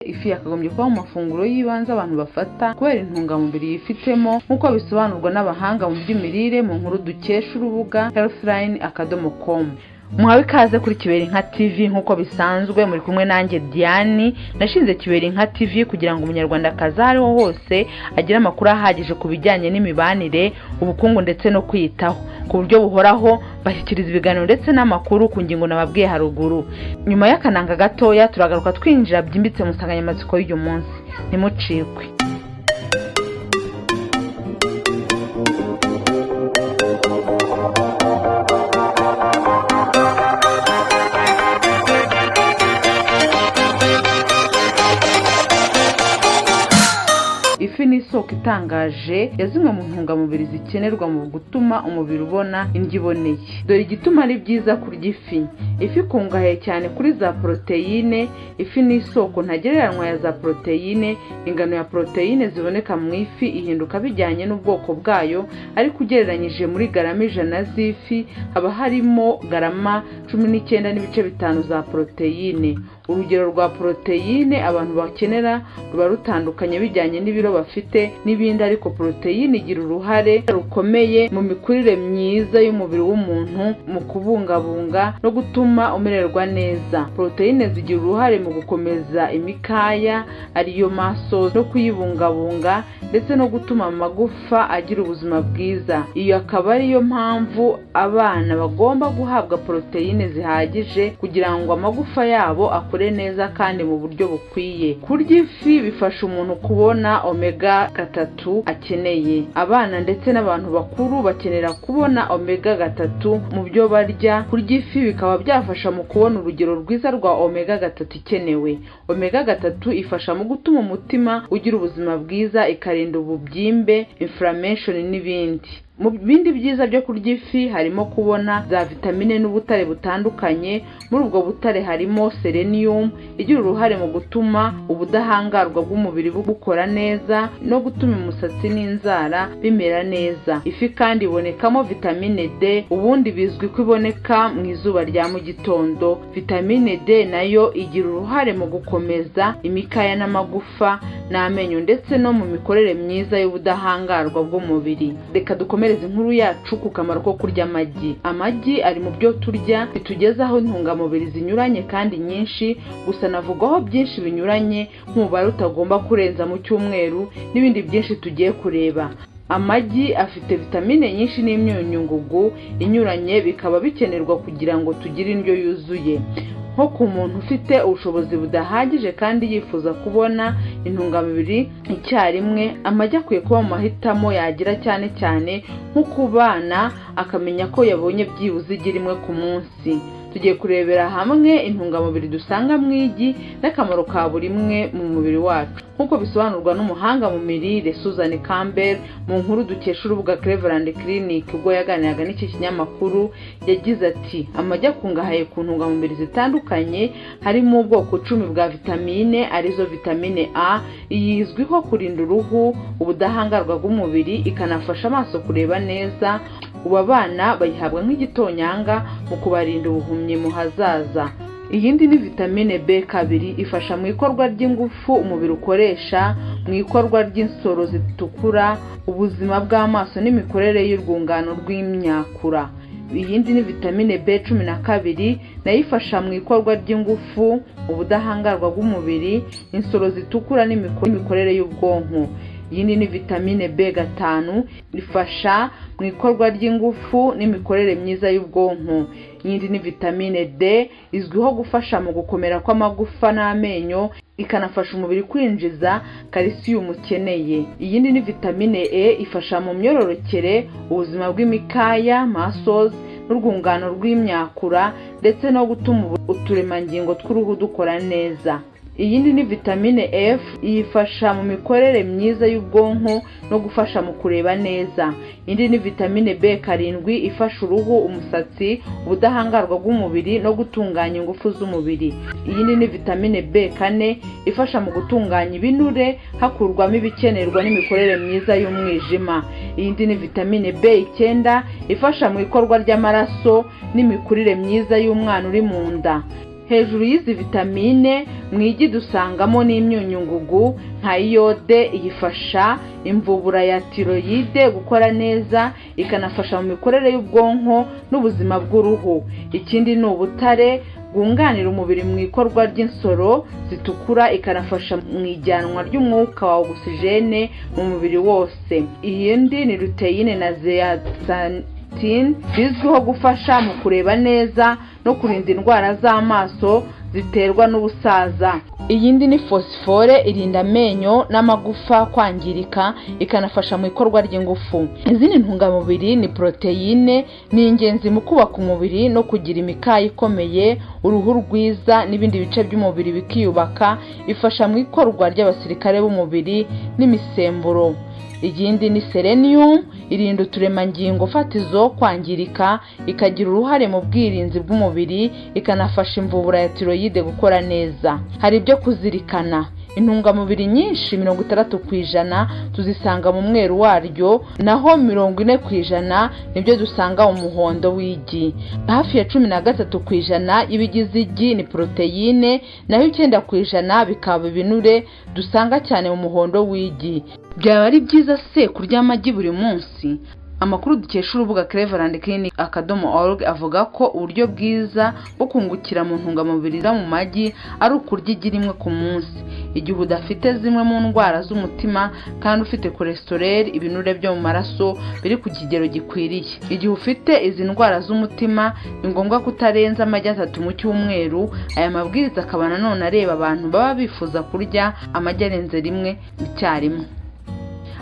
Ifi yakagombye kuba mu mafunguro y'ibanze abantu bafata kubera intungamubiri yifitemo, nk'uko bisobanurwa n'abahanga mu by'imirire mu nkuru dukesha urubuga healthline.com. Muhawe ikaze kuri Kibera Inka TV. Nk'uko bisanzwe, muri kumwe nanjye Diane. Nashinze Kibera Inka TV kugira ngo Umunyarwandakazi aho ariho hose agire amakuru ahagije ku bijyanye n'imibanire, ubukungu ndetse no kwiyitaho ku buryo buhoraho. Bashyikiriza ibiganiro ndetse n'amakuru ku ngingo nababwiye haruguru. Nyuma y'akananga gatoya turagaruka twinjira byimbitse mu nsanganyamatsiko y'uyu munsi. Ntimucikwe. Ifi ni isoko itangaje ya zimwe mu ntungamubiri zikenerwa mu gutuma umubiri ubona indyo iboneye. Dore igituma ari byiza kurya ifi. Ifi ikungahaye cyane kuri za poroteyine. Ifi ni isoko ntagereranywa ya za poroteyine. Ingano ya poroteyine ziboneka mu ifi ihinduka bijyanye n'ubwoko bwayo, ariko ugereranyije, muri garama 100 z'ifi haba harimo garama 19.5 za poroteyine. Urugero rwa poroteyine abantu bakenera ruba rutandukanye bijyanye n'ibiro bafite n'ibindi, ariko poroteyine igira uruhare rukomeye mu mikurire myiza y'umubiri w'umuntu, mu kubungabunga no gutuma umererwa neza. Poroteyine zigira uruhare mu gukomeza imikaya, ariyo muscles, no kuyibungabunga, ndetse no gutuma amagufa agira ubuzima bwiza. Iyo akaba ariyo mpamvu abana bagomba guhabwa poroteyine zihagije kugira ngo amagufa yabo akure neza kandi mu buryo bukwiye. Kurya ifi bifasha umuntu kubona omega 3 akeneye. Abana ndetse n'abantu bakuru bakenera kubona omega 3 mu byo barya. Kurya ifi bikaba byafasha mu kubona urugero rwiza rwa omega 3 ikenewe. Omega 3 ifasha mu gutuma umutima ugira ubuzima bwiza, ikarinda ububyimbe, inflammation n'ibindi. Mu bindi byiza byo kurya ifi harimo kubona za vitamine n'ubutare butandukanye. Muri ubwo butare harimo selenium, igira uruhare mu gutuma ubudahangarwa bw'umubiri bukora neza no gutuma umusatsi n'inzara bimera neza. Ifi kandi ibonekamo vitamine D. Ubundi bizwi ko iboneka mu izuba rya mu gitondo. Vitamine D nayo igira uruhare mu gukomeza imikaya n'amagufa n'amenyo, ndetse no mu mikorere myiza y'ubudahangarwa bw'umubiri. Reka dukomereze inkuru yacu ku kamaro ko kurya amagi. Amagi ari mu byo turya bitugezaho intungamubiri zinyuranye kandi nyinshi, gusa navugwaho byinshi binyuranye, nk'umubare utagomba kurenza mu cyumweru n'ibindi byinshi tugiye kureba. Amagi afite vitamine nyinshi n'imyunyungugu inyuranye, bikaba bikenerwa kugira ngo tugire indyo yuzuye. Nko ku muntu ufite ubushobozi budahagije kandi yifuza kubona intungamubiri icyarimwe, amagi akwiye kuba mu mahitamo yagira, cyane cyane nko ku bana, akamenya ko yabonye byibuze igi rimwe ku munsi. Tugiye kurebera hamwe intungamubiri dusanga mu igi n'akamaro ka buri imwe mu mubiri wacu, nk'uko bisobanurwa n'umuhanga mu mirire Susan Campbell mu nkuru dukesha urubuga Cleveland Clinic. Ubwo yaganiraga n'iki kinyamakuru yagize ati: "Amagi akungahaye ku ntungamubiri zitandukanye, harimo ubwoko 10 bwa vitamine, arizo vitamine A. Iyi izwiho kurinda uruhu, ubudahangarwa bw'umubiri, ikanafasha amaso kureba neza. Ubu abana bayihabwa nk'igitonyanga mu kubarinda ubuhumyi mu hazaza. Iyindi ni vitamine B2, ifasha mu ikorwa ry'ingufu umubiri ukoresha, mu ikorwa ry'insoro zitukura, ubuzima bw'amaso n'imikorere y'urwungano rw'imyakura. Iyindi ni vitamine B12, nayo ifasha mu ikorwa ry'ingufu, ubudahangarwa bw'umubiri, insoro zitukura n'imikorere y'ubwonko. Iyindi ni vitamine B5, ifasha mu ikorwa ry'ingufu n'imikorere myiza y'ubwonko. Iyindi ni vitamine D, izwiho gufasha mu gukomera kw'amagufa n'amenyo, ikanafasha umubiri kwinjiza kalisiyumu ukeneye. Iyindi ni vitamine E, ifasha mu myororokere, ubuzima bw'imikaya, muscles, n'urwungano rw'imyakura, ndetse no gutuma uturemangingo tw'uruhu dukora neza. Iyindi ni vitamine F, iyifasha mu mikorere myiza y'ubwonko no gufasha mu kureba neza. Indi ni vitamine B7, ifasha uruhu, umusatsi, ubudahangarwa bw'umubiri no gutunganya ingufu z'umubiri. Iyindi ni vitamine B4, ifasha mu gutunganya ibinure hakurwamo ibikenerwa n'imikorere myiza y'umwijima. Iyindi ni vitamine B9, ifasha mu ikorwa ry'amaraso n'imikurire myiza y'umwana uri mu nda. Hejuru y'izi vitamine, mu igi dusangamo n'imyunyungugu nka iyode, iyifasha imvubura ya tiroyide gukora neza, ikanafasha mu mikorere y'ubwonko n'ubuzima bw'uruhu. Ikindi ni ubutare bwunganira umubiri mu ikorwa ry'insoro zitukura, ikanafasha mu ijyanwa ry'umwuka wa ogisijene mu mubiri wose. Iyindi ni lutéine na zéaxanthine, bizwiho gufasha mu kureba neza no kurinda indwara z'amaso ziterwa n'ubusaza. Iyindi ni phosphore, irinda amenyo n'amagufa kwangirika, ikanafasha mu ikorwa ry'ingufu. Izindi ntungamubiri ni poroteyine, ni ingenzi mu kubaka umubiri no kugira imikaya ikomeye, uruhu rwiza n'ibindi bice by'umubiri bikiyubaka. Ifasha mu ikorwa ry'abasirikare b'umubiri n'imisemburo. Iyindi ni selenium, irinda uturemangingo fatizo kwangirika, ikagira uruhare mu bwirinzi bw'umubiri, ikanafasha imvubura ya tiroyide gukora neza. Hari ibyo kuzirikana: intungamubiri nyinshi, 60%, tuzisanga mu mweru waryo, naho 40% nibyo dusanga mu muhondo w'igi. Hafi ya 13% y'ibigize igi ni poroteyine, naho 9% bikaba ibinure dusanga cyane mu muhondo w'igi. Byaba ari byiza se kurya amagi buri munsi? Amakuru dukesha urubuga clevelandclinic.org avuga ko uburyo bwiza bwo kungukira mu ntungamubiri ziba mu magi ari ukurya igi rimwe ku munsi, igihe udafite zimwe mu ndwara z'umutima kandi ufite cholesterol, ibinure byo mu maraso, biri ku kigero gikwiriye. Igihe ufite izi ndwara z'umutima, ni ngombwa kutarenza amagi 3 mu cyumweru. Aya mabwiriza akaba nanone areba abantu baba bifuza kurya amagi arenze rimwe icyarimwe.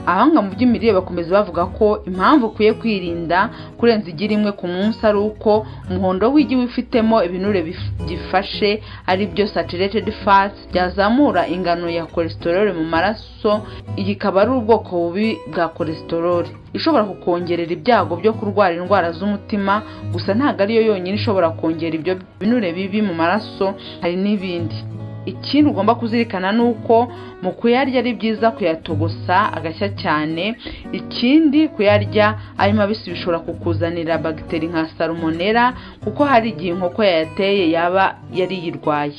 Abahanga mu by'imirire bakomeza bavuga ko impamvu ukwiye kwirinda kurenza igi rimwe ku munsi ari uko umuhondo w'igi wifitemo ibinure byifashe, ari byo saturated fats, byazamura ingano ya cholesterol mu maraso. Iyi ikaba ari ubwoko bubi bwa cholesterol ishobora kukongerera ibyago byo kurwara indwara z'umutima. Gusa ntabwo ariyo yonyine ishobora kongera ibyo binure bibi mu maraso, hari n'ibindi. Ikindi ugomba kuzirikana ni uko mu kuyarya ari byiza kuyatogosa agashya cyane. Ikindi, kuyarya ari mabisi bishobora kukuzanira bagiteri nka salmonella, kuko hari igihe inkoko yayateye yaba yari yirwaye.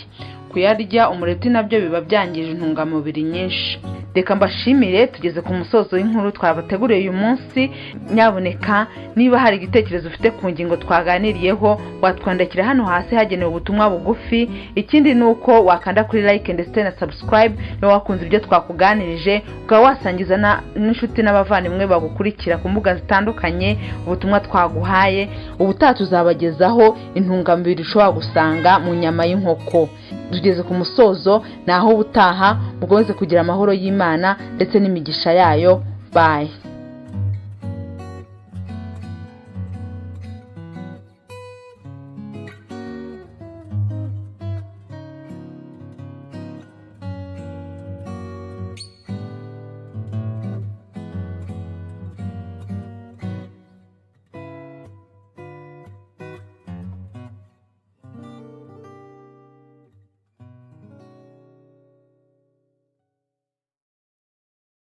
Kuyarya umureti nabyo biba byangije intungamubiri nyinshi. Reka mbashimire, tugeze ku musozo w'inkuru twabateguriye uyu munsi. Nyaboneka, niba hari igitekerezo ufite ku ngingo twaganiriyeho, watwandikira hano hasi hagenewe ubutumwa bugufi. Ikindi ni uko wakanda kuri like ndetse na subscribe niba wakunze ibyo twakuganirije, ukaba wasangiza n'inshuti n'abavandimwe bagukurikira ku mbuga zitandukanye ubutumwa twaguhaye. Ubutaha tuzabagezaho intungamubiri ushobora gusanga mu nyama y'inkoko. Tugeze ku musozo, ni aho ubutaha. Mukomeze kugira amahoro y'Imana ndetse n'imigisha yayo. Bye.